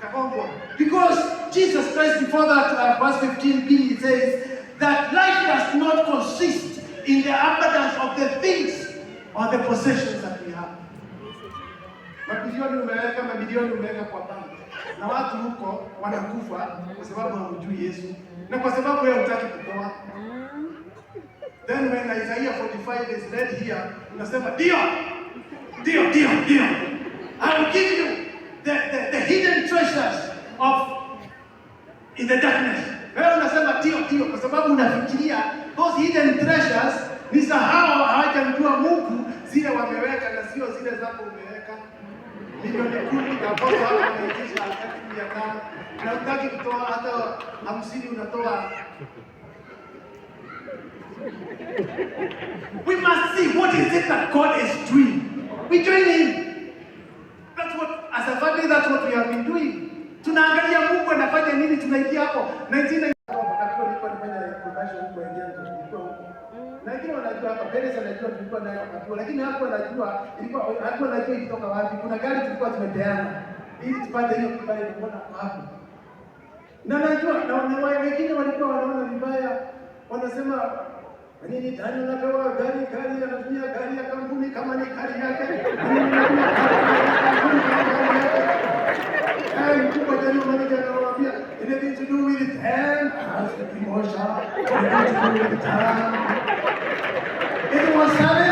Kagongwa. Because Jesus Christ, before that, verse 15b, it says that life does not consist in the abundance of the things or the possessions that we have. Mabilioni umeweka, mamilioni umeweka kwa bank, na watu huko wanakufa kwa sababu hawamjui Yesu na kwa sababu wewe hutaki kutoa. Then when Isaiah 45 is read here, unasema, "Ndio, ndio, ndio, ndio. I will give you the hidden treasures of in the darkness." Wewe unasema ndio, ndio, kwa sababu unafikiria those hidden treasures ni za hao hawajamjua Mungu, zile wameweka na sio zile zako umeweka. Milioni 10 na watoto hapa wanaitisha 500,000 na hutaki kutoa hata 50, unatoa. We must see what is it that God is doing. We join him. That's what, as a family, that's what we have been doing. Tunaangalia Mungu anafanya nini, tunaingia hapo. 19 wakati huo nilikuwa nafanya commercial huko Egenzo, nilikuwa huko. Na wengine wanajua hapa, Perez anajua tulikuwa nayo wakati huo, lakini hakuwa anajua, ilikuwa hakuwa anajua ilitoka wapi. Kuna gari tulikuwa tumepeana ili tupate hiyo kibali, nilikuwa hapo. Na najua na wengine walikuwa wanaona vibaya, wanasema, "Nini Daniel anapewa gari, anatumia gari ya kampuni kama ni gari yake? Nini anatumia gari ya kampuni kama gari yake?" Eh, mkubwa general manager anawaambia, "Anything to do with them has to be kosher. Anything to do with them." It was service.